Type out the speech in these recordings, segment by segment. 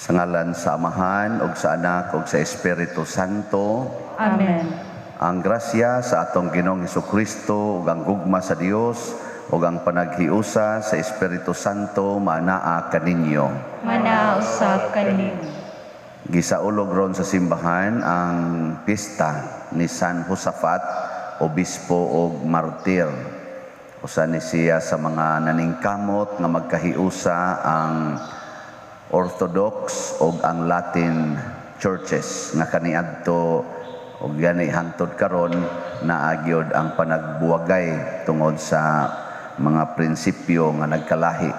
Sa ngalan sa Amahan ug sa Anak ug sa Espiritu Santo. Amen. Ang grasya sa atong Ginoong Hesukristo ug ang gugma sa Dios ug ang panaghiusa sa Espiritu Santo manaa kaninyo. Manaa usab kanimo. Gisaulog ron sa simbahan ang pista ni San Josafat, obispo ug martir. Usa ni siya sa mga naningkamot nga magkahiusa ang Orthodox ug ang Latin churches nga kaniadto ug gani hangtod karon naa gyud ang panagbuwagay tungod sa mga prinsipyo nga nagkalahi.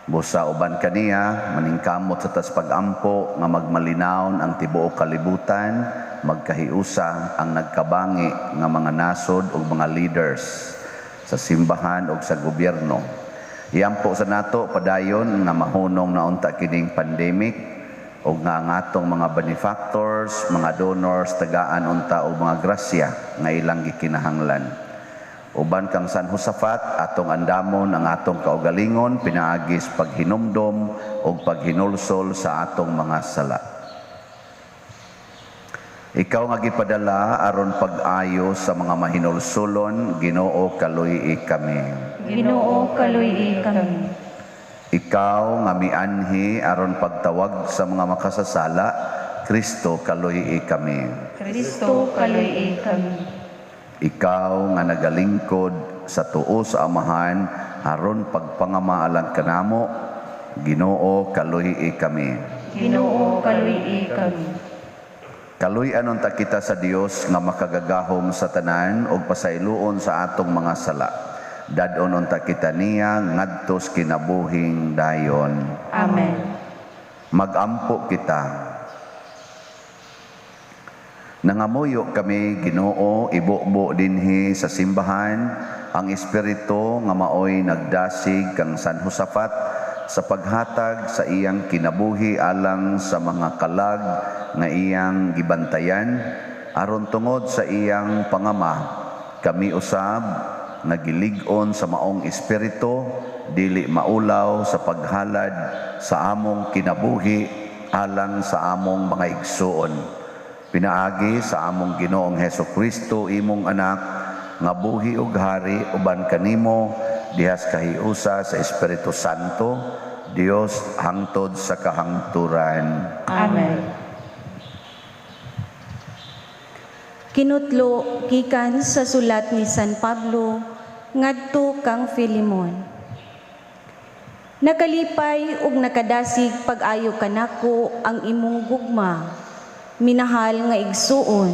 Busa uban kaniya, maningkamot sa tas pag-ampo nga magmalinawon ang tibuok kalibutan, magkahiusa ang nagkabangi nga mga nasod ug mga leaders sa simbahan ug sa gobyerno. Iampo sa nato padayon nga mahunong na unta kining pandemic ug nga ang atong mga benefactors, mga donors tagaan unta og mga grasya nga ilang gikinahanglan. Uban kang San Josafat, atong andamon ang atong kaugalingon pinaagis paghinumdom ug paghinulsol sa atong mga sala. Ikaw nga gipadala aron pag-ayo sa mga mahinulsulon, Ginoo, kaluy-i kami. Ginoo, kaluy-i kami. Ikaw nga mianhi aron pagtawag sa mga makasasala, Kristo, kaluy-i kami. Kristo, kaluy-i kami. Ikaw nga nagalingkod sa tuo sa Amahan aron pagpangama alang kanamo, Ginoo, kaluy-i kami. Ginoo, kaluy-i kami. Kaluy-an unta kita sa Dios nga makagagahom sa tanan ug pasayloon sa atong mga sala. Dad-on unta kita niya ngadto sa kinabuhing dayon. Amen. Magampo kita. Nangamuyo kami, Ginoo, ibubo dinhi sa simbahan ang espiritu nga maoy nagdasig kang San Josafat sa paghatag sa iyang kinabuhi alang sa mga kalag nga iyang gibantayan, aron tungod sa iyang pangama kami usab nga gilig-on sa maong espiritu dili maulaw sa paghalad sa among kinabuhi alang sa among mga igsuon, pinaagi sa among Ginoong Heso Kristo, imong anak, nga buhi ug hari uban kanimo dihas kahiusa sa Espiritu Santo, Dios, hangtod sa kahangturan. Amen. Kinutlo gikan sa sulat ni San Pablo ngadto kang Filemon. Nakalipay ug nakadasig pag-ayo kanako ang imong gugma, minahal nga igsuon,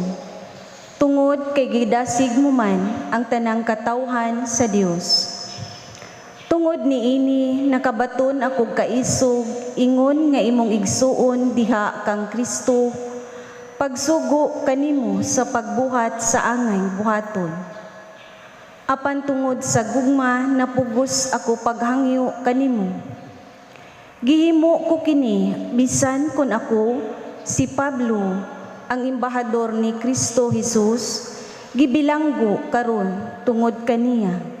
tungod kay gidasig mo man ang tanang katawhan sa Dios. Tungod niini nakabaton ako kaisog ingon nga imong igsuon diha kang Kristo, pagsugo kanimo sa pagbuhat sa angay buhaton. Apan tungod sa gugma napugos ako paghangyo kanimo. Gihimo ko kini bisan kon ako, si Pablo, ang embahador ni Kristo Jesus, gibilanggo karon tungod kaniya.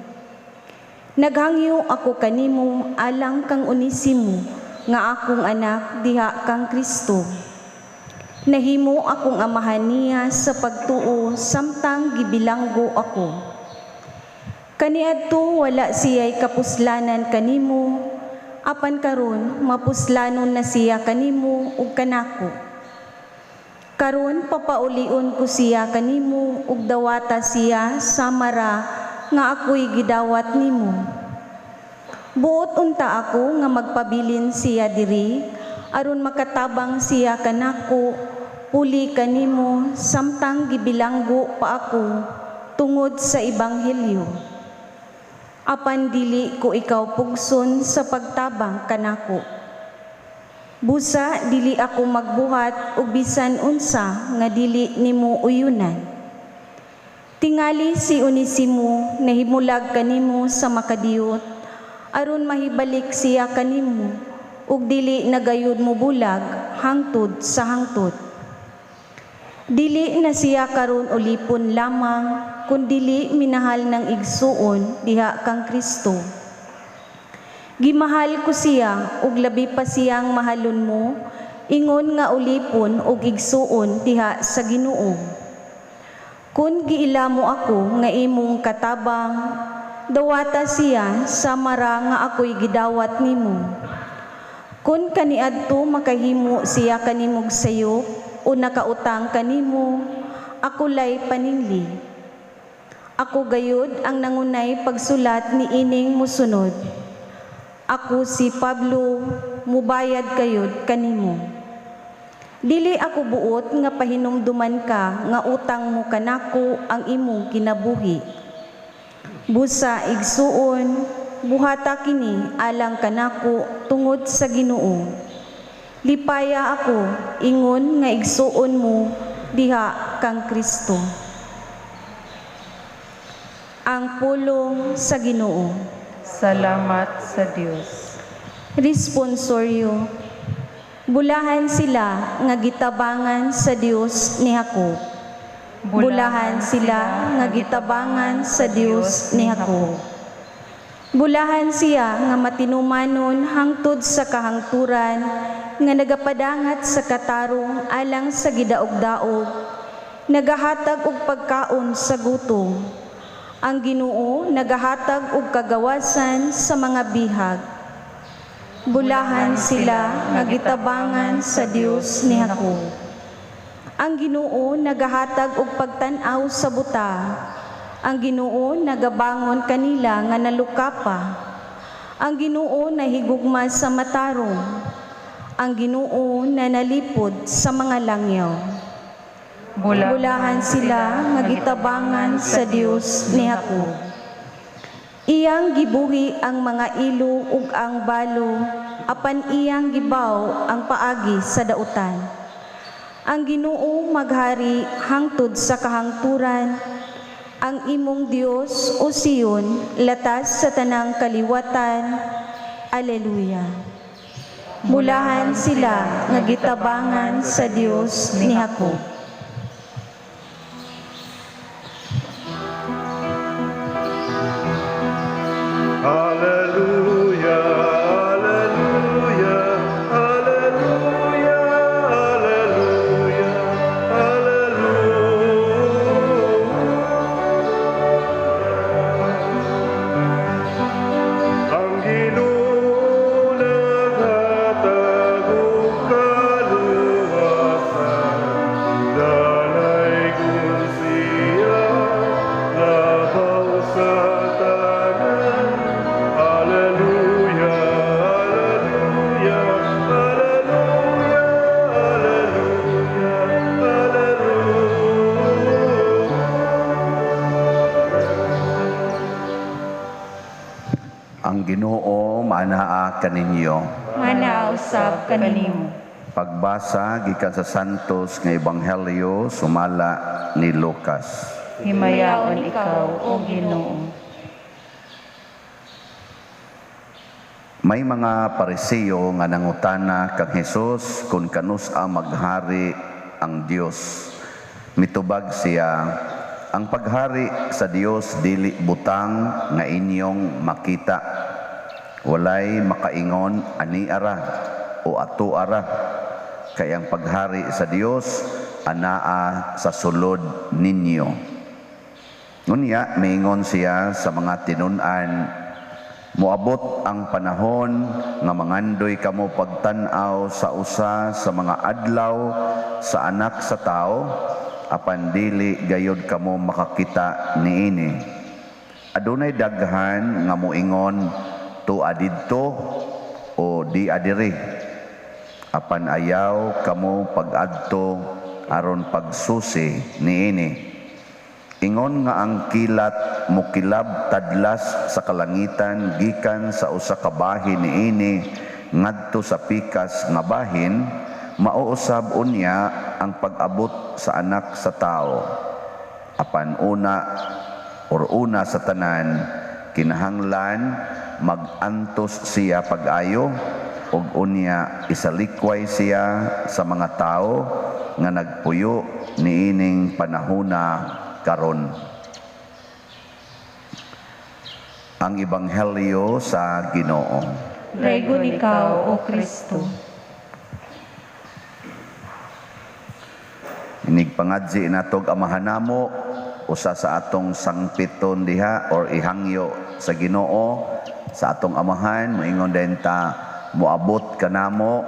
Naghangyo ako kanimo alang kang Onesimo nga akong anak diha kang Kristo. Nahimo akong amahan niya sa pagtuo samtang gibilanggo ako. Kaniadto wala siya'y kapuslanan kanimo, apan karon mapuslanon na siya kanimo ug kanako. Karon papaulion ko siya kanimo ug dawata siya sama ra nga ako'y gidawat nimo. Buot unta ako nga magpabilin siya diri aron makatabang siya kanako puli kanimo samtang gibilanggo pa ako tungod sa ebanghelyo. Apan dili ko ikaw pugson sa pagtabang kanako. Busa dili ako magbuhat og bisan unsa nga dili nimo uyunan. Tingali si Onesimo nahimulag kanimo sa makadiyot aron mahibalik siya kanimo ug dili na gayud mobulag hangtod sa hangtod. Dili na siya karon ulipon lamang, kun dili minahal ng igsuon diha kang Kristo. Gimahal ko siya ug labi pa siyang mahalon mo, ingon nga ulipon ug igsuon diha sa Ginoo. Kun giila mo ako nga imong katabang, dawata siya sa mara nga ako'y gidawat nimo. Kun kaniadto makahimo siya kanimog sayop o nakautang kanimo, ako lay paningli. Ako gayud ang nangunay pagsulat ni ining musunod. Ako si Pablo, mubayad kayod kanimo. Dili ako buot nga pahinumduman ka nga utang mo kanako ang imong kinabuhi. Busa igsuon, buhata kini alang kanako tungod sa Ginoo. Lipaya ako ingon nga igsuon mo diha kang Kristo. Ang pulong sa Ginoo. Salamat sa Dios. Responsoryo. Bulahan sila nga gitabangan sa Dios ni Jacob. Bulahan sila nga gitabangan sa Dios ni Jacob. Bulahan siya nga matinumanon hangtod sa kahangturan, nga nagapadangat sa katarong alang sa gidaog-daog, nagahatag og pagkaon sa gutom. Ang Ginoo nagahatag og kagawasan sa mga bihag. Bulahan sila nga gitabangan sa Dios ni Jacob. Ang Ginoo nagahatag og pagtan-aw sa buta. Ang Ginoo nagabangon kanila nga nalukapa. Ang Ginoo nahigugma sa matarong. Ang Ginoo nanalipod sa mga langyaw. Bulahan sila nga gitabangan sa Dios ni Jacob. Iyang gibuhi ang mga ilo ug ang balo, apan iyang gibaw ang paagi sa dautan. Ang Ginoo maghari hangtod sa kahangturan. Ang imong Dios, o Sion, latas sa tanang kaliwatan. Aleluya. Bulahan sila nga gitabangan sa Dios ni Jacob. Alleluia, alleluia, alleluia, alleluia, alleluia. Ang Ginoo naghatag og kaluwasan, dalaygon siya labaw sa tanan. Alleluia, alleluia, alleluia, alleluia, alleluia. Ang Ginoo maanaa kaninyo. Manaa usab kanimo. Pagbasa gikan sa Santos nga Ebanghelyo sumala ni Lucas. Himayaon ikaw, o Ginoo. May mga Pariseo nga nangutana kang Hesus kung kanus-a maghari ang Dios. Mitubag siya, ang paghari sa Dios dili butang nga inyong makita. Walay makaingon ani ara o ato ara. Kay ang paghari sa Dios anaa sa sulod ninyo. Ngunya miingon siya sa mga tinun-an, moabot ang panahon nga mangandoy kamo pagtan-aw sa usa sa mga adlaw sa anak sa tao, apan dili gayod kamo makakita niini. Adunay daghan nga moingon tua didto o di adiri, apan ayaw kamo pag-adto aron pagsusi niini. Ingon nga ang kilat mukilab tadlas sa kalangitan gikan sa usa ka bahin niini ngadto sa pikas nga bahin, mauusab unya ang pag-abot sa anak sa tao. Apan una or una sa tanan, kinahanglan mag-antos siya pag-ayo ug unya isalikway siya sa mga tao nga nagpuyo niining panahona karon. Ang Ebanghelyo sa Ginoo. Daygon ikaw, O Kristo. Inig pangadzi natog Amahan namo, usa sa atong sangpiton diha or ihangyo sa Ginoo sa atong Amahan, moingon din ta moabot kanamo.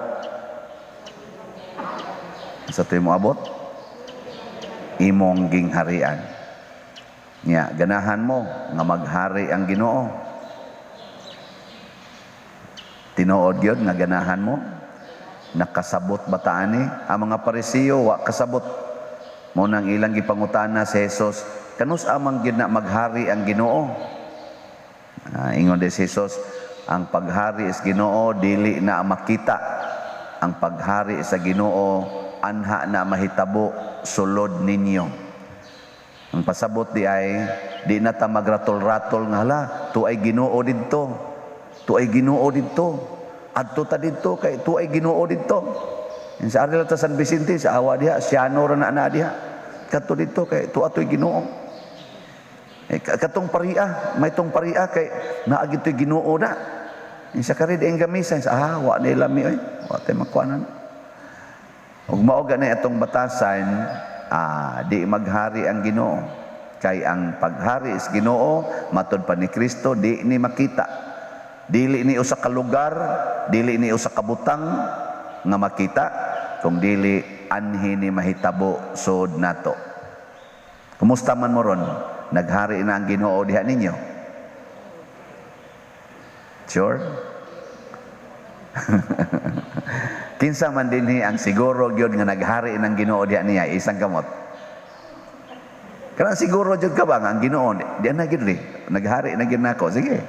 Sa tuig moabot imong gingharian. Nya ganahan mo nga maghari ang Ginoo. Tinuod gyud nga ganahan mo? Nakasabot ba ta ani? Ang mga Parisiyo wa kasabot. Mo nang ilang gipangutana si Jesus, kanus amang gyud na maghari ang Ginoo? Ingon di si Jesus, ang paghari sa Ginoo dili na makita. Ang paghari sa Ginoo anha na mahitabo sulod ninyo. Ang pasabot di ay di na ta magratol-ratol nga hala, tuay Ginoo didto. Tuay Ginoo didto. Adto ta didto kay tuay Ginoo didto. Sa ari ta San Vicente sa awa diha, siyano ra na na diha. Kadto didto kay tuatoy Ginoo. Katong paria, may tong paria kay naa gitoy Ginoo na. Sa kari di ang gamisa, sa wa na lami oy, wa tay makuanan. Ug mao gani atong batasan, di maghari ang Ginoo. Kay ang paghari sa Ginoo matud pa ni Kristo di ni makita. Dili ni usa ka lugar, dili ni usa ka butang nga makita, kung dili anhi ni mahitabo sod nato. Kumusta man mo ron? Naghari na ang Ginoo diha ninyo? Sure? Kinsa man dinhi ang siguro gyud nga naghari ng Ginoo diha niya, isang kamot. Kanang siguro gyud ka ba nga ang Ginoo diha na gyud ri, naghari na gyud nako, sige.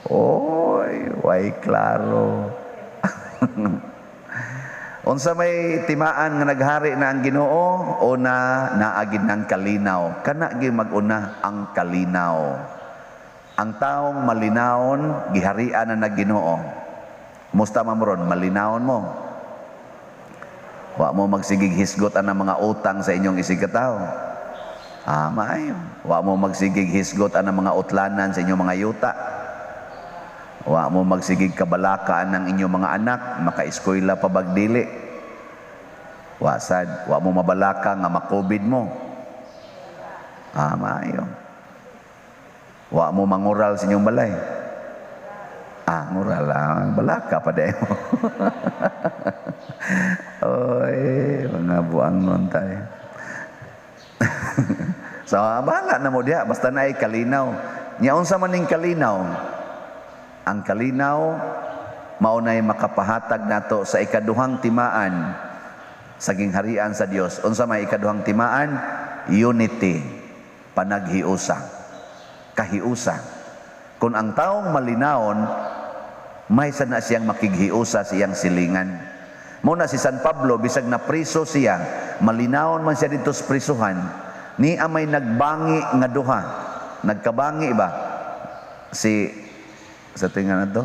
Oy, way klaro. Unsa may timaan nga naghari na ang Ginoo o na naagid ng kalinaw? Kana gyud mag-una ang kalinaw. Ang taong malinawon, giharian na nag Ginoo. Kumusta man mo ron? Malinawon mo. Wa mo magsigig hisgot ang mga utang sa inyong isigkatawo. Maayo. Wa mo magsigig hisgot ang mga utlanan sa inyong mga yuta. Wa mo magsigig kabalakaan ng inyong mga anak, makaeskwela pa bagdili. Wa sad, wa mo mabalaka nga ma-COVID mo. Maayo. Wa mo mangural sa inyong balay. Ngural lang. Balaka pa dahil mo. Oy, mga buang nun tayo. So, bahala na mo diha. Basta na ay kalinaw. Nya unsa man ning kalinaw? Ang kalinaw, maunay makapahatag nato sa ikaduhang timaan sa gingharian sa Dios. Unsa may ikaduhang timaan? Unity, panaghiusa, kahiusa. Kung ang taong malinawon, may sana siyang makighiusa sa iyang silingan. Muna si San Pablo, bisag na priso siya, malinawon man siya dito sa prisuhan, ni amay nagbangi nga duha. Nagkabangi ba? Si, sa tingnan na to?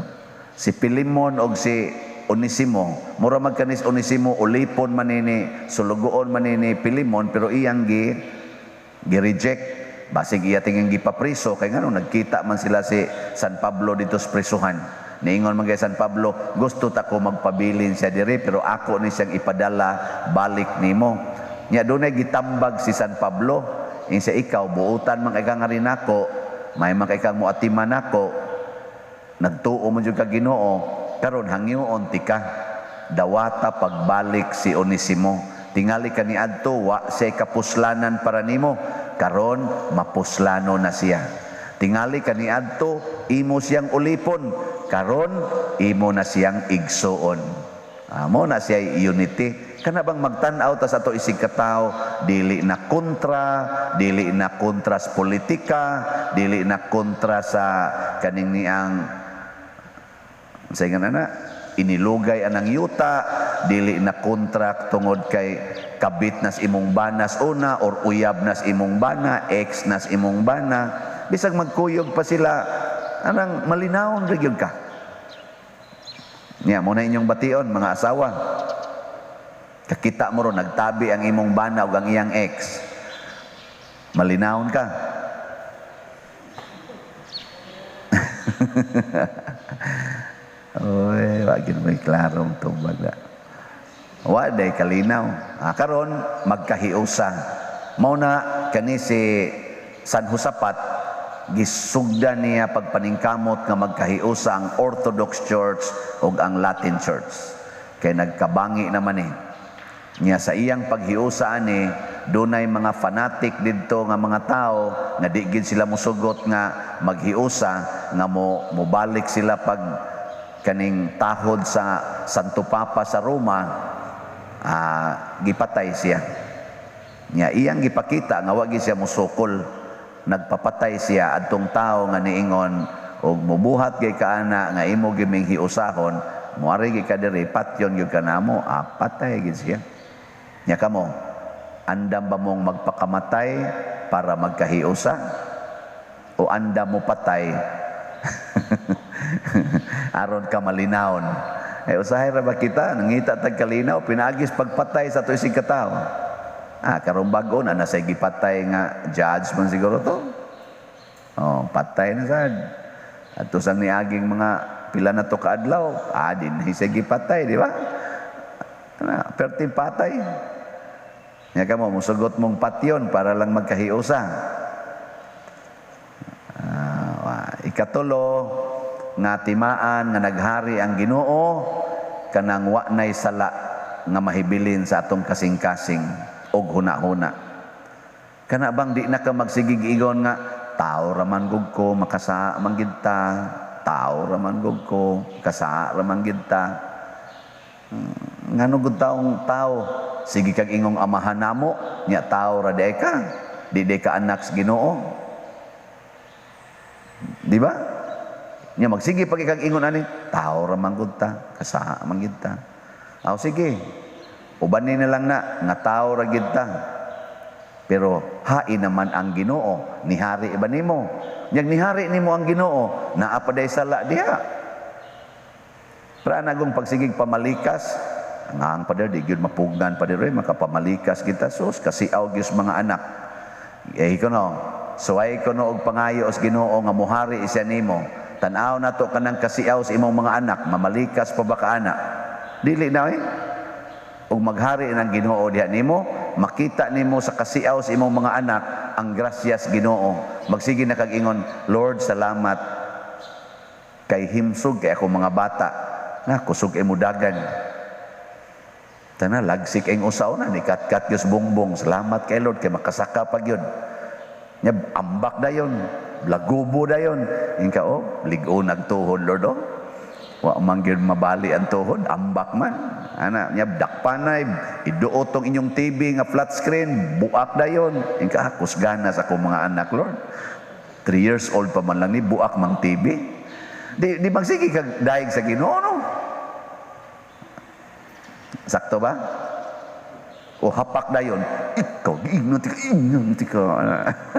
Si Pilimon og si Onesimo. Mura magkanis Onesimo, ulipon man ini, sulugoon man ini Pilimon, pero iyang gi-reject. Basig iya tingin gipapriso, kay ngano nagkita man sila si San Pablo dito sa prisuhan. Niingon man kay San Pablo, gusto ta ko magpabilin siya diri, pero ako ni siyang ipadala balik nimo. Nya dunay gitambag si San Pablo, insa ikaw buutan man kay ka nga rin nako, may man kay kang moatiman nako, nagtuo man jud ka Ginoo, karon hangyoon tika dawata pagbalik si Onesimo. Tingali ka niadto, wa siya kapuslanan para nimo, karon mapuslano na siya. Tingali ka niadto, imo siyang ulipon, karon imo na siyang igsuon. Mo na siya unity. Kana bang magtan-aw ta sa ato isig katawo, dili na kontra, dili na kontra sa politika, dili na kontra sa kaning niang sa ingan ana, inilugay anang yuta, dili na kontra tungod kay kabit nas imong banas una or uyab nas imong bana, ex nas imong bana. Bisag magkuyog pa sila, anang malinawon ra gyud ka. Nya mo na inyong bation mga asawa. Kakita mo ron nagtabi ang imong bana ug ang iyang ex. Malinawon ka. Oy, wa gyud may klarong tubag na. Wa day kalinaw. Ah, karon magkahiusa. Mao na kani si San Josapat, gisugdan niya pagpaningkamot nga magkahiusa ang Orthodox Church ug ang Latin Church. Kay nagkabangi naman eh. Nya sa iyang paghiusa ani, dunay mga fanatic didto nga mga tao nga di gid sila mosugot nga maghiusa, nga mo mobalik sila pag kaning tahod sa Santo Papa sa Roma, gipatay siya. Nya iyang gipakita nga wa gid siya mosukol. Nagpapatay siya adtong tao nga niingon og mubuhat kay kaana nga imo giming hiusahon, moari gyud ka diri, patyon gyud ka namo, patay gid siya. Nya kamo, andam ba mong magpakamatay para magkahiusa? O andam mo patay aron ka malinawon? Eh, usahay ra ba kita, nangita tag kalinaw, pinaagis pagpatay sa ato isig katawo. Ah, karong bag-o na nasa gipatay nga judge man siguro to. Oh, patay na sad. Ato sang niaging mga pila na to kaadlaw, di na siya gipatay, di ba? Na, perting patay. Nya kamo musugot mong patyon para lang magkahiusa. Ikatulo nga timaan nga naghari ang Ginoo, kanang wa nay sala nga mahibilin sa atong kasing-kasing og huna-huna. Kana bang di na ka magsigig ingon nga tao ra man gud ko, makasaa man gid ta, tao ra man gud ko, kasaa ra man gid ta. Ngano gud taong tao, sige kag ingong amahan namo, nya tao ra di ka, di di ka anak sa Ginoo. Di ba? Nya magsige pag ikag ingon ani, tao ra man gud ta, kasaa man gid ta. Aw sige, ubanin na lang na nga tao ra gid ta. Pero hain naman ang Ginoo, nihari ba nimo? Nyag nihari nimo ang Ginoo, naa pa day sala diha. Pra nagong pagsigig pamalikas, nga ang pader di gyud mapugnan pa diri, makapamalikas kita sus kasi aw gyud mga anak. Eh kuno, suway kuno og pangayo sa Ginoo nga muhari siya nimo. Tan-aw nato kanang kasiaw sa imong mga anak, mamalikas pa ba ka ana? Dili na eh. Ug maghari ng Ginoo diha nimo, makita nimo sa kasiaw sa imong mga anak ang grasya sa Ginoo. Magsige na kag ingon, Lord, salamat kay himsog kay ako mga bata. Na kusog imo dagan. Tana lagsik ang usaw na ni kat-kat gyud bongbong. Salamat kay Lord kay makasaka pa gyud. Nya ambak dayon, lagubo dayon. Ingka oh, lig-o nagtuhod Lord oh. Wa man gyud mabali ang tuhod, ambak man. Ana nya dakpanay iduot tong inyong TV nga flat screen, buak dayon. Ingka ah, kusgana sa akong mga anak Lord. 3 years old pa man lang ni buak mang TV. Di magsige kag daig sa Ginoo no. Sakto ba? O hapak dayon, ikaw giingnon ti ka, ingnon ti ka.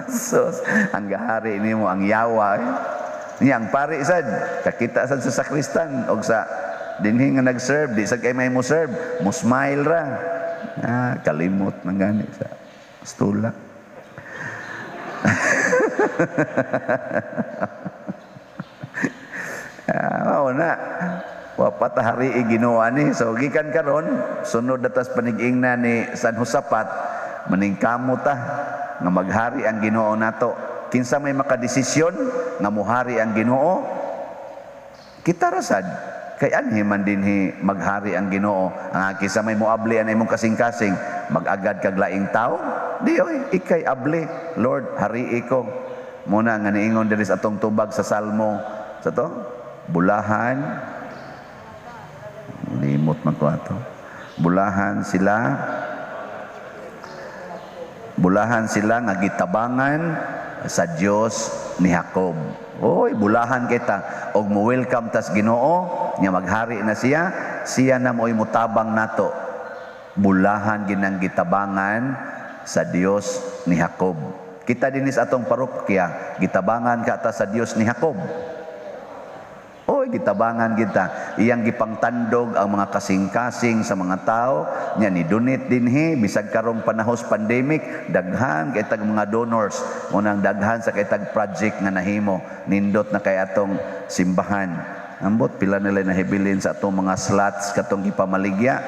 Sus, ang gahari nimo ang yawa. Eh. Niya ang pari sad, kakita sad sa sakristan og sa dinhi nga nag-serve, di sad kay may mo serve, mo smile ra. Ah, kalimot man gani sa stula. Mao na. Wa pa ta hari Ginoo ani. So gikan karon sunod na tas panig-ingna ni San Josapat, maningkamot ta nga maghari ang Ginoo nato. Kinsa may makadesisyon nga muhari ang Ginoo? Kita ra sad. Kay anhi man dinhi maghari ang Ginoo. Ang kinsa may moabli an imong kasing-kasing, mag-agad kag laing tawo? Di oy, ikay abli. Lord, hari ko. Muna nga niingon diri sa atong tubag sa Salmo sa to, bulahan limot man ko ato. Bulahan sila nga gitabangan sa Dios ni Jacob. Oy, bulahan kita og mo welcome tas Ginoo nya maghari na siya, siya na mo'y mutabang nato. Bulahan ginang gitabangan sa Dios ni Jacob. Kita dinis atong parokya, gitabangan ka ta sa Dios ni Jacob. Oy, Oy, gitabangan kita. Iyang gipangtandog ang mga kasing-kasing sa mga tao. Nya ni donate dinhi bisag karong panahos pandemic, daghan kay tag mga donors. Munang daghan sa kay tag project nga nahimo. Nindot na kay atong simbahan. Ambot pila nila nahibilin sa atong mga slots katong gipamaligya.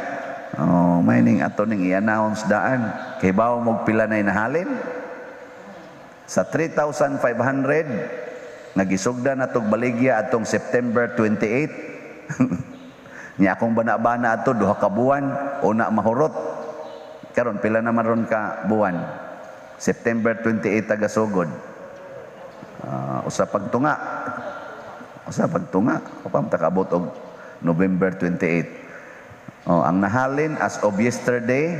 Oh, may ning ato ning i-announce daan. Kay bawo mo pila na nahalin? Sa 3,500 nga gisugda na tog baligya atong September 28. Nya akong bana-bana ato 2 ka buwan una mahurot. Karon pila naman ron ka buwan? September 28 taga sugod. Usa pagtunga. Usa pagtunga. Upam takabot og November 28. Oh, ang nahalin as of yesterday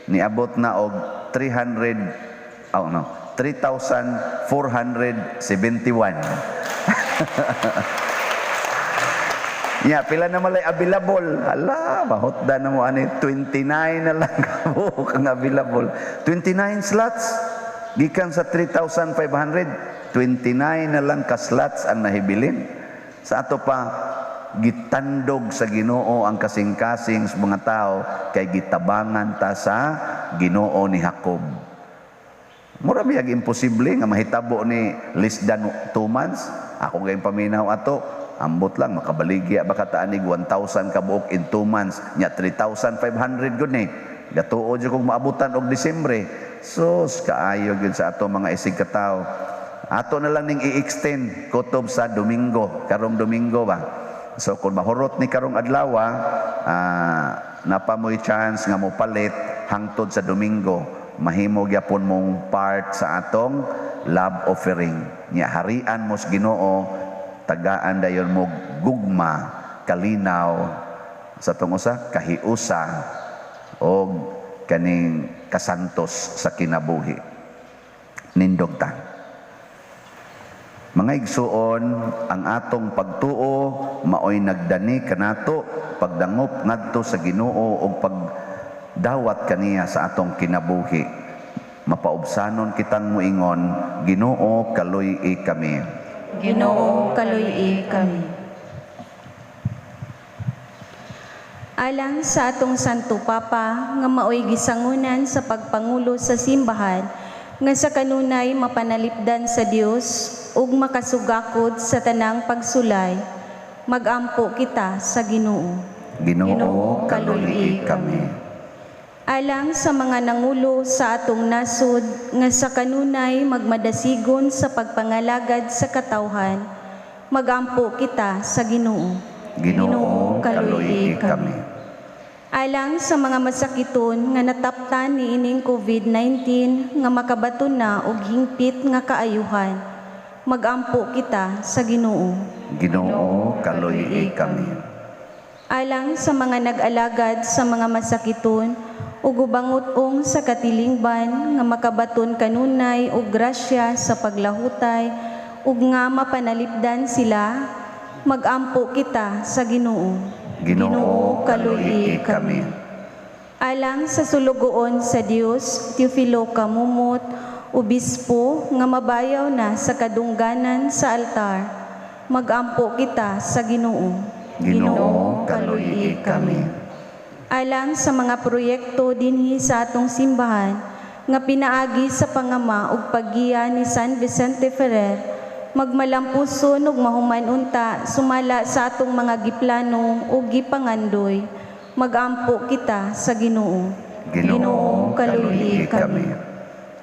niabot na og 300, oh no, 3,471. Ya, pila na malay available? Ala, mahutda na mo ani, 29 na lang kabuok ang available. 29 slots gikan sa 3,500, 29 na lang ka slots ang nahibilin. Sa ato pa gitandog sa Ginoo ang kasing-kasing sa mga tao kay gitabangan ta sa Ginoo ni Jacob. Mura biyag imposible nga mahitabo ni less than 2 months. Ako gayong paminaw ato, ambot lang makabaligya baka taanig 1,000 ka buok in 2 months. Nya 3,500 gud ni. Gatuo jud kung maabutan og Disyembre. Sus, kaayo gyud sa ato mga isig katawo. Ato na lang ning i-extend kutob sa Domingo, karong Domingo ba. So kung mahurot ni karong adlaw, napa mo'y chance nga mopalit hangtod sa Domingo, mahimo gyapon mong part sa atong love offering. Nya harian mo sa Ginoo, tagaan dayon mo gugma, kalinaw sa tong usa kahiusa og kaning kasantos sa kinabuhi. Nindog ta. Mga igsuon, ang atong pagtuo maoy nagdani kanato pagdangop ngadto sa Ginoo og pagdawat kaniya sa atong kinabuhi. Mapaubsanon kitang muingon, "Ginoo, kaluy-i kami." Ginoo, kaluy-i kami. Alang sa atong Santo Papa nga maoy gisangunan sa pagpangulo sa simbahan nga sa kanunay mapanalipdan sa Dios ug makasugakod sa tanang pagsulay, magampo kita sa Ginoo. Ginoo, kaluy-i kami. Alang sa mga nangulo sa atong nasod nga sa kanunay magmadasigon sa pagpangalagad sa katawhan, magampo kita sa Ginoo. Ginoo, kaluy-i kami. Alang sa mga masakiton nga nataptan niining COVID-19 nga makabaton na og hingpit nga kaayuhan, magampo kita sa Ginoo. Ginoo, kaluy-i kami. Alang sa mga nag-alagad sa mga masakiton ug ubangut-ong sa katilingban nga makabaton kanunay og grasya sa paglahutay ug nga mapanalipdan sila, magampo kita sa Ginoo. Ginoo, kaluy-i kami. Alang sa sulugoon sa Dios, Teofilo Camomot, obispo nga mabayaw na sa kadungganan sa altar, magampo kita sa Ginoo. Ginoo, kaluy-i kami. Alang sa mga proyekto dinhi sa atong simbahan nga pinaagi sa pangama ug paggiya ni San Vicente Ferrer, magmalampuson ug mahuman unta sumala sa atong mga giplano ug gipangandoy, magampo kita sa Ginoo. Ginoo, kaluy-i kami.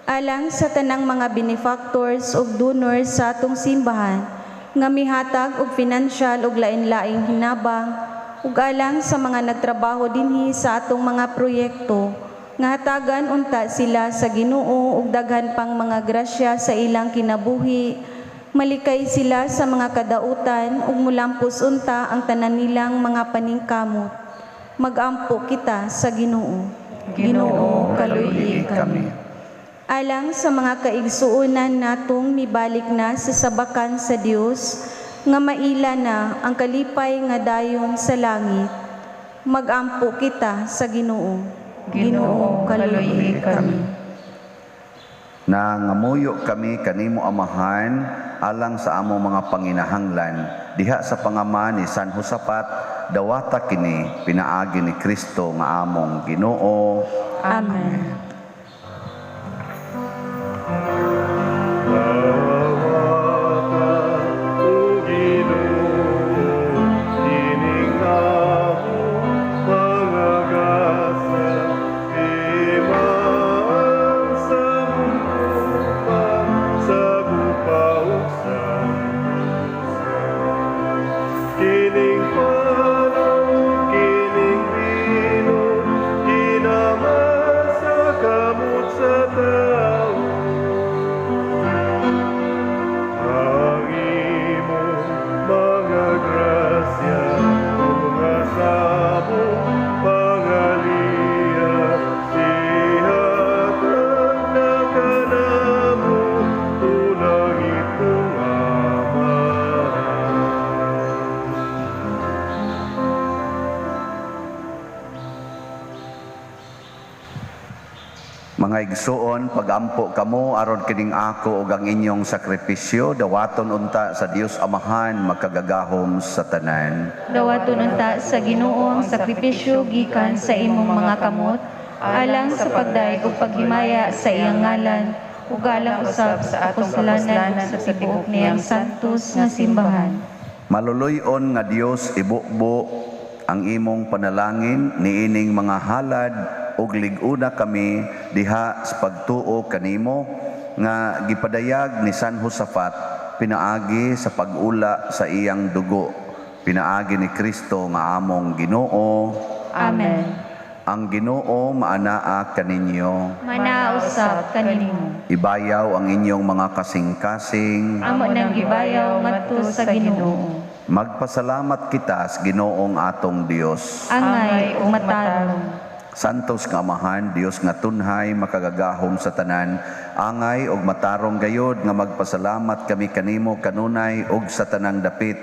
Alang sa tanang mga benefactors ug donors sa atong simbahan nga mihatag og financial ug lain-laing hinabang ug alang sa mga nagtrabaho dinhi sa atong mga proyekto nga hatagan unta sila sa Ginoo ug daghan pang mga grasya sa ilang kinabuhi, malikay sila sa mga kadautan ug mulampos unta ang tanan nilang mga paningkamot, magampo kita sa Ginoo. Ginoo, kaluy-i kami. Alang sa mga kaigsuonan natong mibalik na sa sabakan sa Dios nga maila na ang kalipay nga dayon sa langit, magampo kita sa Ginoo. Ginoo, kaluy-i kami. Nangamuyo kami kanimo, Amahan, alang sa among mga panginahanglan diha sa pangama ni San Josafat, dawata kini pinaagi ni Kristo nga among Ginoo. Amen. Dawata, O Ginoo, kining among mga gasa, imaan sa lupa, sa gupa ug sa pusa. Kining pan, kining bino, ginaman sa kamot sa tao. Ang imong mga grasya, mga samong pangaliya, ihatag na kanamo, unang itong Amahan. Mga igsuon, pagampo kamo aron kining ako ug ang inyong sakripisyo dawaton unta sa Dios Amahan makagagahom sa tanan. Dawaton unta sa Ginoo ang sakripisyo gikan sa imong mga kamot, alang sa pagdayeg ug paghimaya sa iyang ngalan, ug alang usab sa atong kasalanan ug sa tibuok niyang santos nga simbahan. Maluluy-on nga Dios, ibubo ang imong panalangin niining mga halad ug lig-una kami diha sa pagtuo kanimo nga gipadayag ni San Josafat pinaagi sa pag-ula sa iyang dugo, pinaagi ni Kristo nga among Ginoo. Amen. Ang Ginoo maanaa kaninyo. Manausap kanimo. Ibayaw ang inyong mga kasing-kasing. Amo nang gibayaw ngadto sa Ginoo. Magpasalamat kita sa Ginoong atong Dios. Angay ug matarong. Santos nga Amahan, Dios nga tunhay, makagagahom sa tanan, angay ug matarong gayod nga magpasalamat kami kanimo kanunay ug sa tanang dapit,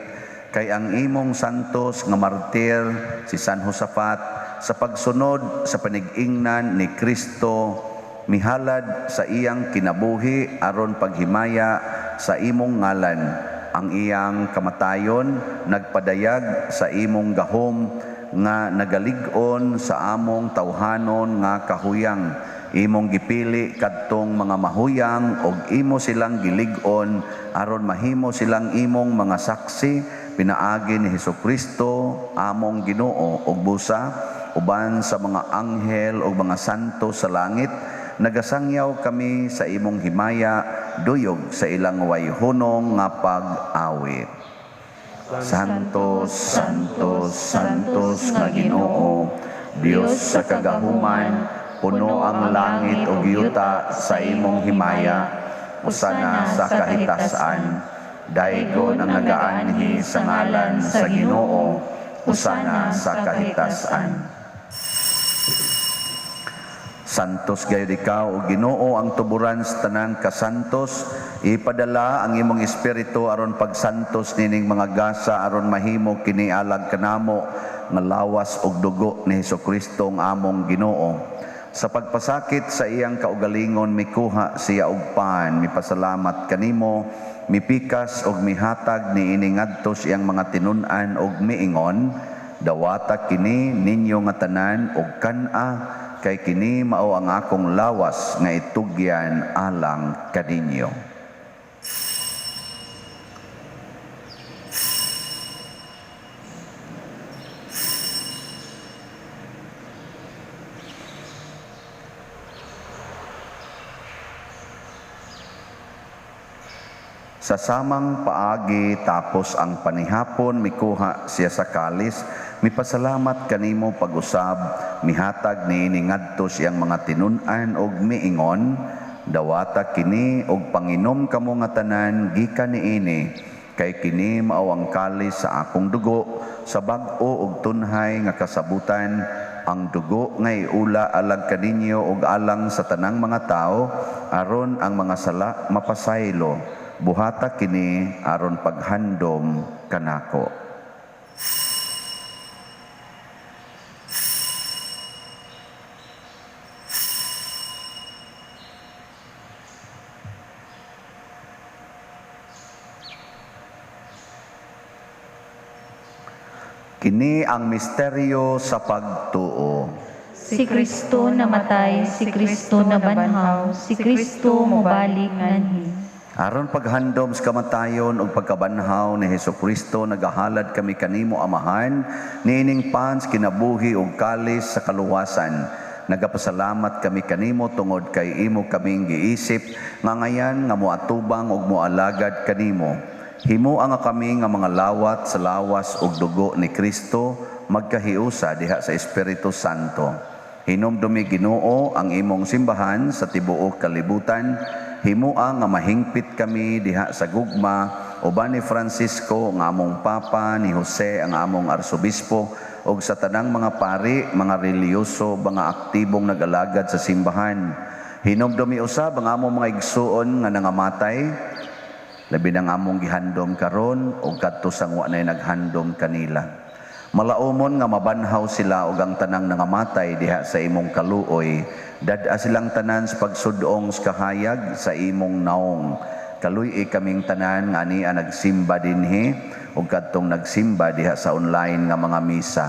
kay ang imong santos nga martir si San Josafat sa pagsunod sa panigingnan ni Kristo mihalad sa iyang kinabuhi aron paghimaya sa imong ngalan. Ang iyang kamatayon nagpadayag sa imong gahom nga nagalig-on sa among tawhanon nga kahuyang. Imong gipili kadtong mga mahuyang og imo silang gilig-on aron mahimo silang imong mga saksi pinaagi ni Hesukristo among Ginoo, ug busa uban sa mga anghel ug mga santo sa langit nagasangyaw kami sa imong himaya duyog sa ilang wayhunong nga pag-awit. Santos, Santos, Santos nga Ginoo, Dios sa kagahuman, puno ang langit ug yuta sa imong himaya. Usana sa kahitasan. Daygon ang nagaanhi sa ngalan sa Ginoo, usana sa kahitasan. Santos gayud ikaw, o Ginoo, ang tuburan sa tanan kasantos. Ipadala ang imong espiritu aron pagsantos nining mga gasa aron mahimo kini alag kanamo nga lawas ug dugo ni Hesukristo ang among Ginoo. Sa pagpasakit sa iyang kaugalingon mikuha siya og pan, mipasalamat kanimo, mipikas og mihatag niini ngadto sa iyang mga tinun-an og miingon, dawata kini ninyo nga tanan og kan-a, kay kini mao ang akong lawas nga itugyan alang kaninyo. Sa samang paagi tapos ang panihapon mikuha siya sa kalis, mipasalamat kanimo pag-usab, mihatag niini ngadto siyang mga tinun-an og miingon, dawata kini og panginom kamo nga tanan gikan niini, kay kini mao ang kalis sa akong dugo sa bag-o og tunhay nga kasabutan, ang dugo nga iula alang kaninyo og alang sa tanang mga tawo aron ang mga sala mapasaylo. Buhata kini aron paghandom kanako. Kini ang misteryo sa pagtuo. Si Kristo namatay, si Kristo nabanhaw, si Kristo mobalik nganhi. Aron paghandom sa kamatayon ug pagkabanhaw ni Hesukristo, nagahalad kami kanimo, Amahan, niining pan sa kinabuhi ug kalis sa kaluwasan. Nagapasalamat kami kanimo tungod kay imo kaming giisip nga ngayan nga moatubang ug moalagad kanimo. Himoa nga kami nga mga lawat sa lawas ug dugo ni Kristo magkahiusa diha sa Espiritu Santo. Hinumdumi, Ginoo, ang imong simbahan sa tibuok kalibutan. Himoa nga mahingpit kami diha sa gugma uban ni Francisco nga among Papa, ni Jose ang among Arsobispo, ug sa tanang mga pari, mga relihiyoso, mga aktibong nagalagad sa simbahan. Hinumdumi usab ang among mga igsuon nga nangamatay, labi nang among gihandom karon ug kadto sang wa nay naghandom kanila. Malaumon nga mabanhaw sila ug ang tanang nangamatay diha sa imong kaluoy. Dad-a silang tanan sa pagsudong sa kahayag sa imong naong. Kaluy-i kaming tanan nga ania nagsimba dinhi ug kadtong nagsimba diha sa online nga mga misa.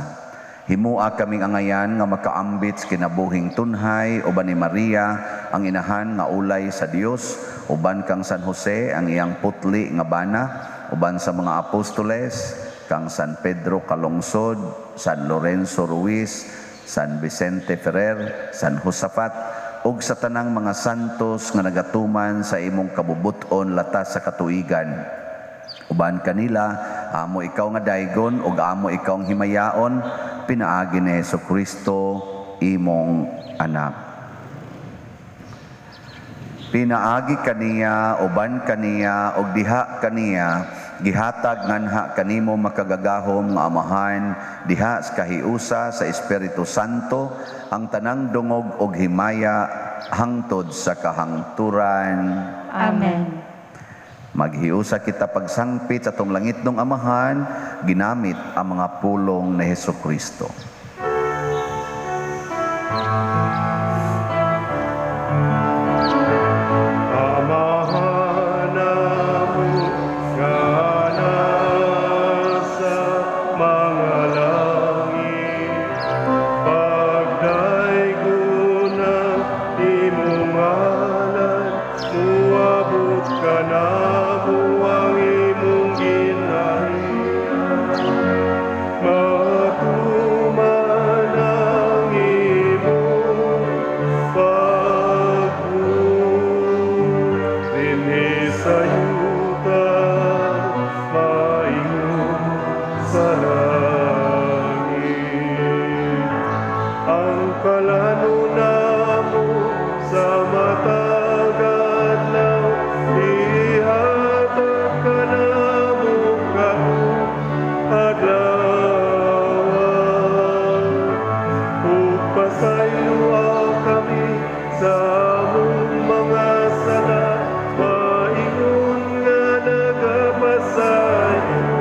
Himua kaming angayan nga makaambit sa kinabuhing tunhay uban ni Maria ang inahan nga ulay sa Dios, uban kang San Jose ang iyang putli nga bana, uban sa mga apostoles, kang San Pedro Calungsod, San Lorenzo Ruiz, San Vicente Ferrer, San Josafat, ug sa tanang mga santos nga nagatuman sa imong kabubut-on latas sa katuigan. Uban kanila, amo ikaw nga daygon ug amo ikaw ang himayaon pinaagi ni Hesukristo, imong anak. Pinaagi kaniya, uban kaniya, ug diha kaniya, gihatag nganha kanimo, makagagahom nga Amahan, diha sa kahiusa sa Espiritu Santo, ang tanang dungog ug himaya hangtod sa kahangturan. Amen. Maghiusa kita pagsangpit sa atong langitnong Amahan, ginamit ang mga pulong ni Hesukristo. Amahan namo nga nasa mga langit, pagdaygona imong ngalan, muabot kanamo ang imong ginharian. Matuman ang imong pagbuot dinhi sa yuta maingon sa langit. Ang kalanon namo sa matag adlaw ihatag kanamo karong adlaw. Ug pasayloa kami sa among mga sala, maingon nga nagapasaylo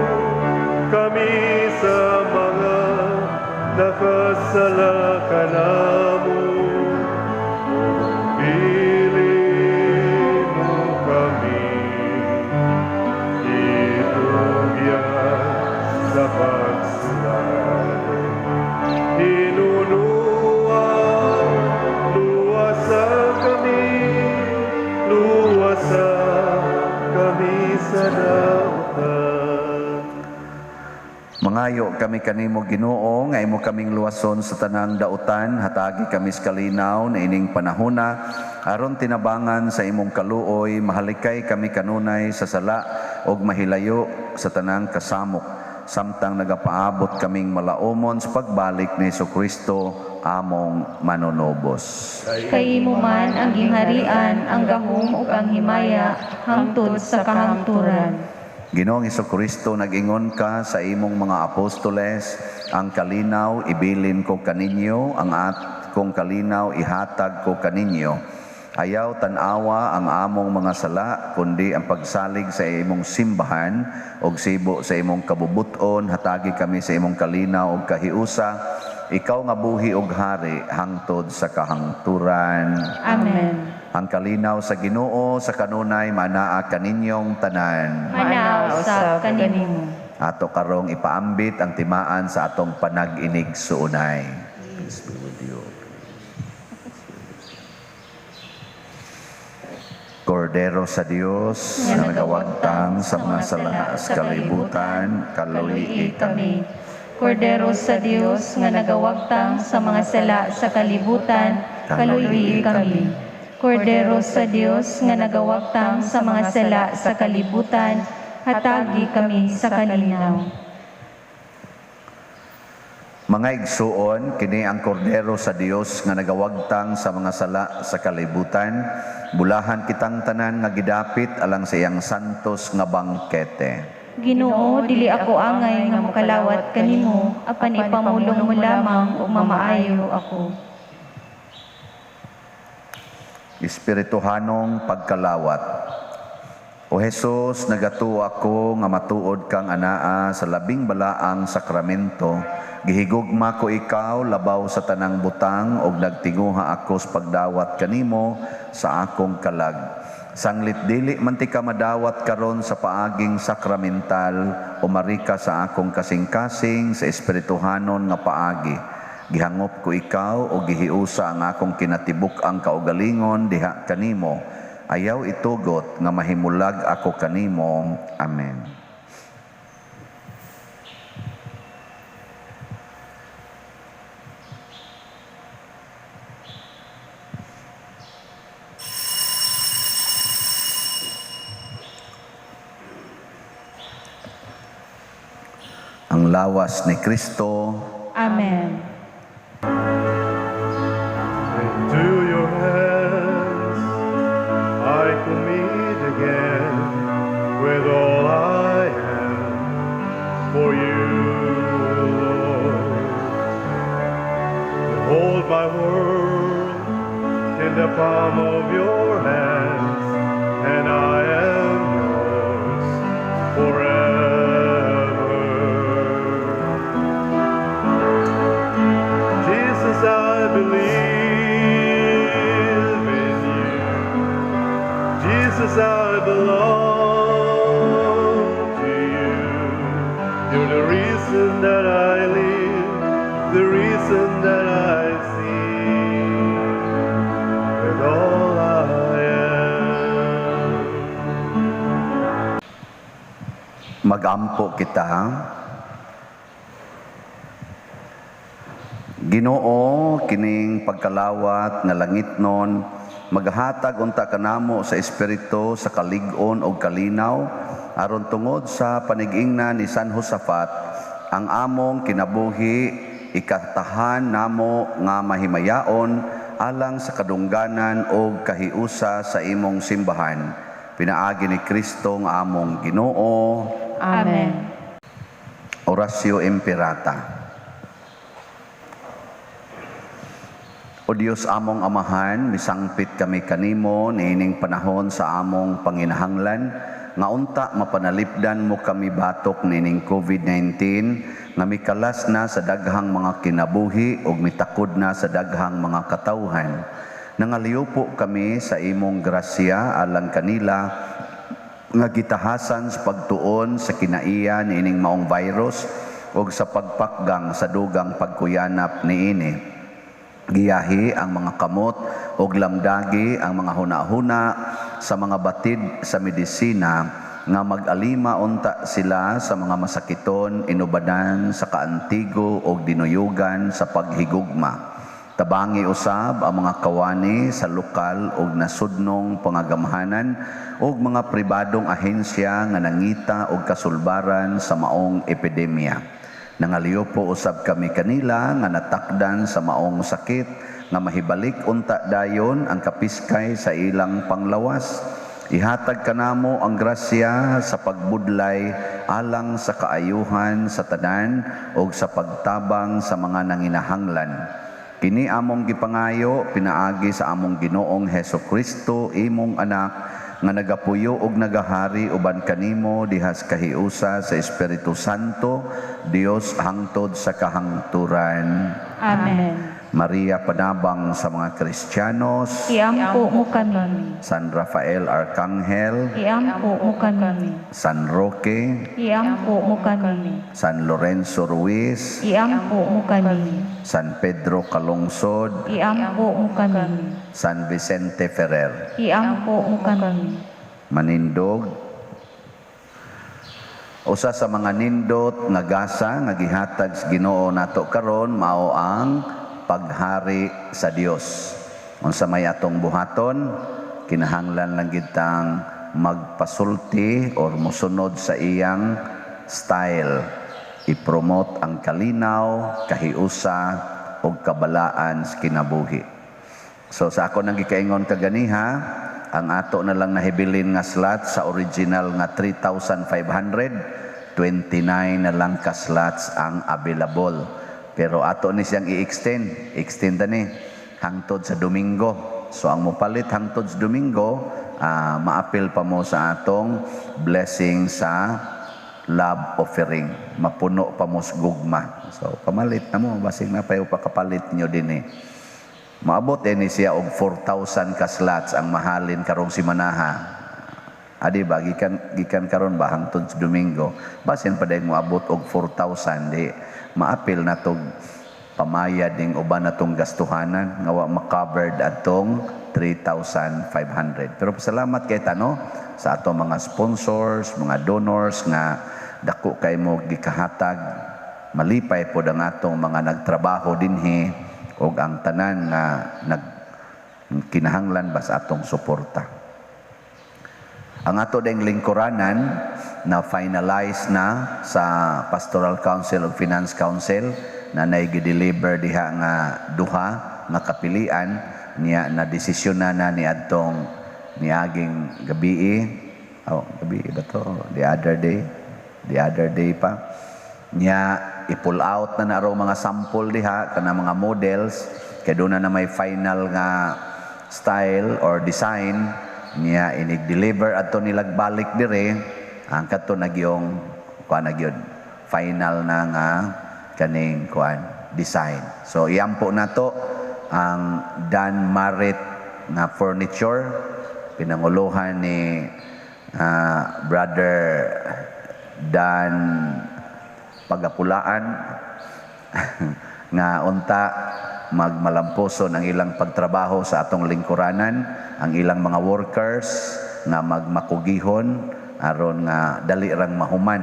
kami sa mga nakasala kanamo. Dili mo kami itugyan sa pagsulay. Hinunua, luwasa kami, luwasa kami sa dautan. Mangayo kami kanimo, Ginoo, nga imo kaming luwason sa tanang dautan, hatagi kami sa kalinaw na ining panahona aron tinabangan sa imong kaluoy mahalikay kami kanunay sa sala ug mahilayo sa tanang kasamok samtang nagapaabot kaming malaumon sa pagbalik ni Kristo among manunubos. Kay imo man ang gingharian, ang gahom ug ang himaya hangtod sa kahangturan. Ginoong Kristo, nag-ingon ka sa imong mga apostoles, "Ang kalinaw ibilin ko kaninyo, ang akong kalinaw ihatag ko kaninyo." Ayaw tan-awa ang among mga sala, kundi ang pagsalig sa imong simbahan, og sibo sa imong kabubuton, hatagi kami sa imong kalinaw ug kahiusa, ikaw nga buhi og hari hangtod sa kahangturan. Amen. Ang kalinaw sa Ginoo sa kanunay manaa kaninyong tanan. Manaa usab kanimo. Ato karong ipaambit ang timaan sa atong panag-inigsuonay. Peace be with you. Kordero sa Dios nga nagawagtang sa mga sala sa kalibutan, kaluy-i kami. Kordero sa Dios nga nagawagtang sa mga sala sa kalibutan, kaluy-i kami. Kordero sa Dios nga nagawagtang sa mga sala sa kalibutan, hatagi kami sa kalinaw. Mga igsuon, kini ang kordero sa Dios nga nagawagtang sa mga sala sa kalibutan. Bulahan kitang tanan nga gidapit alang sa iyang santos nga bangkete. Ginoo, dili ako angay nga mokalawat kanimo, apan ipamulong mo lamang ug mamaayo ako. Espirituhanong pagkalawat. O Jesus, nagatuo ako nga matuod kang anaa sa labing balaang sakramento. Gihigugma ko ikaw labaw sa tanang butang og nagtinguha ako sa pagdawat kanimo sa akong kalag. Sanglit dili man ti ka madawat karon sa paaging sakramental, umari ka sa akong kasing-kasing sa espirituhanon nga paagi. Gihangop ko ikaw o gihiusa ang akong kinatibuk-ang kaugalingon diha kanimo. Ayaw itugot nga mahimulag ako kanimo. Amen. Ang lawas ni Kristo. Amen. Into your hands I commit again with all I am for you, Lord. You hold my world in the palm of your hands, and I am yours forever. Jesus, I believe in you. Jesus, I belong to you. You're the reason that I live, the reason that I sing with all I am. Magampo kita. Ginoo, kining pagkalawat nga langitnon, maghatag unta kanamo sa espiritu sa kalig-on og kalinaw, aron tungod sa panigingna ni San Josafat, ang among kinabuhi ikatahan namo nga mahimayaon alang sa kadungganan og kahiusa sa imong simbahan. Pinaagi ni Kristo nga among Ginoo. Amen. Oratio Imperata. O Dios among Amahan, misangpit kami kanimo niining panahon sa among panginahanglan nga unta mapanalipdan mo kami batok niining COVID-19 nga mikalas na sa daghang mga kinabuhi ug mitakod na sa daghang mga katawhan. Nangaliupo kami sa imong grasya alang kanila nga gitahasan sa pagtuon sa kinaiya niining maong virus ug sa pagpakgang sa dugang pagkuyanap niini. Giyahi ang mga kamot ug lamdagi ang mga hunahuna sa mga batid sa medisina nga mag-alima unta sila sa mga masakiton inubadan sa kaantigo ug dinuyugan sa paghigugma. Tabangi usab ang mga kawani sa lokal ug nasudnong pangagamhanan ug mga pribadong ahensya nga nangita og kasulbaran sa maong epidemya. Nangaliw po usab kami kanila nga natakdan sa maong sakit nga mahibalik unta dayon ang kapiskay sa ilang panglawas. Ihatag kanamo ang grasya sa pagbudlay alang sa kaayuhan sa tanan ug sa pagtabang sa mga nanginahanglan. Kini among gipangayo pinaagi sa among Ginoong Heso Kristo, imong anak, nga nagapuyo og nagahari uban kanimo dihas kahiusa sa Espiritu Santo, Dios hangtod sa kahangturan. Amen. Maria Panabang sa mga Kristiyanos, Iampo mo kami. San Rafael Arcangel, Iampo mo kami. San Roque, Iampo mo kami. San Lorenzo Ruiz, Iampo mo kami. San Pedro Calungsod, Iampo mo kami. San Vicente Ferrer. Iampo mo kami. Manindog. Usa sa mga nindot nga gasa nga gihatag sa Ginoo nato karon mao ang paghari sa Dios. Unsa may atong buhaton, kinahanglan lang gitang magpasulti or mosunod sa iyang style. I-promote ang kalinaw, kahiusa ug kabalaan sa kinabuhi. So sa ako nang gikaingon kaganiha, ang ato na lang nahibilin nga slot sa original nga 3,500, 29 na lang ka slots ang available. Pero ato ni siyang i-extend, extend ni hangtod sa Domingo. So ang mopalit hangtod sa Domingo, maapil pa mo sa atong blessing sa love offering. Mapuno pa mo sa gugma. So pamalit na mo, basig na payo pa kapalit nyo din eh. Maabot ni siya og 4,000 ka slots ang mahalin karong simanaha. Adi ba gikan karon ba hangtod sa Domingo, basin pa dayong moabot og 4,000 di maapil na tog pamayad ning uban natong gastuhanan nga wa ma-covered atong 3,500. Pero pasalamat kay tano sa atong mga sponsors, mga donors nga dako kay mo gikahatag. Malipay pod ang atong mga nagtrabaho dinhi og ang tanan nga nagkinahanglan ba sa atong suporta. Ang ato ding lingkuranan na finalize na sa Pastoral Council ug Finance Council na nay-deliver diha nga duha nga kapilian niya na desisyon na ni adtong niaging gabii. Oh, gabii ba to? The other day pa. Niya i-pull out na naro mga sample diha kana mga models kay doon na may final nga style or design niya inig-deliver adto nilag balik dire ang kadto nagyong kuan na gyud final na nga kaning kuan design. So iampo nato ang Dan Marit nga furniture pinanguluhan ni Brother Dan Pagapulaan nga unta magmalampuson ang ilang pagtrabaho sa atong lingkuranan, ang ilang mga workers nga magmakugihon aron nga dali rang mahuman.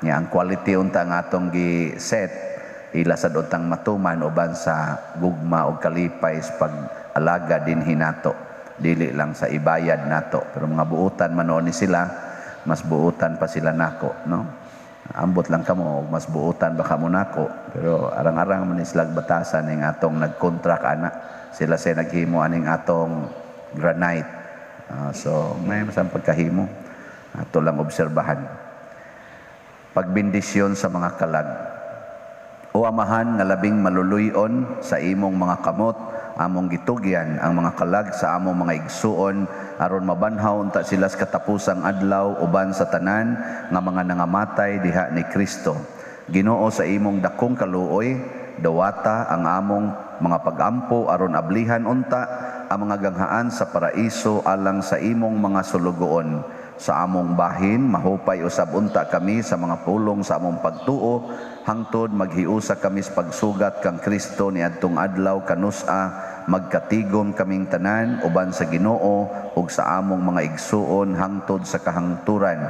Nya ang quality unta nga atong gi-set ila sad untang matuman uban sa gugma og kalipay sa pag-alaga dinhi nato, dili lang sa ibayad nato, pero mga buutan man ni sila, mas buutan pa sila nako, no? Ambot lang kamo, mas buutan baka mo nako, pero arang-arang man sila batasan ning atong nagkontrak ana. Sila say naghimo aning atong granite. So may masang pagkahimo. Ato lang obserbahan. Pagbendisyon sa mga kalag. O Amahan nga labing maluluyon sa imong mga kamot, among gitugyan ang mga kalag sa among mga igsuon aron mabanhaw unta sila sa katapusang adlaw uban sa tanan nga mga nangamatay diha ni Kristo. Ginoo, sa imong dakong kaluoy, dawata ang among mga pagampo aron ablihan unta ang mga ganghaan sa paraiso alang sa imong mga sulugoon. Sa among bahin, mahupay usab unta kami sa mga pulong sa among pagtuo, hangtod maghiusa kami sa pagsugat kang Kristo niadtong adlaw kanusa magkatigom kaming tanan uban sa Ginoo ug sa among mga igsuon hangtod sa kahangturan.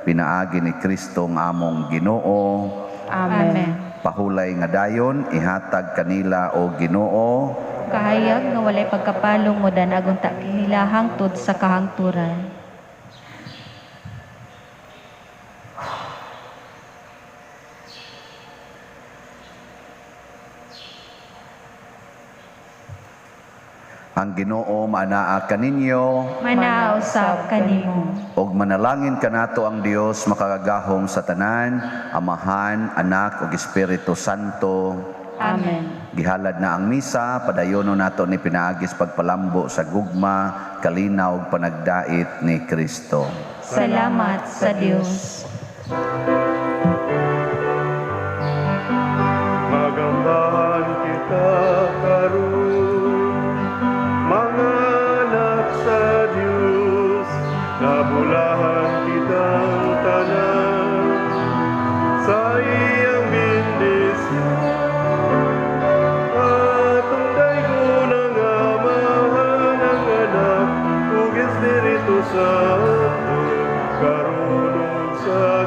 Pinaagi ni Kristo ang among Ginoo. Amen. Pahulay nga dayon ihatag kanila o Ginoo. Kahayag nga walay pagkapalong mo danag unta nila hangtod sa kahangturan. Ang Ginoo maanaa kaninyo, Manaa usab kanimo. Og manalangin kanato ang Dios makagagahom sa tanan, Amahan, Anak ug Espiritu Santo. Amen. Gihalad na ang misa, padayono nato ni pinaagis pagpalambo sa gugma, kalinaw ug panagdait ni Kristo. Salamat sa Dios. Magambahan kita. Espiritu Santo, karon ug sa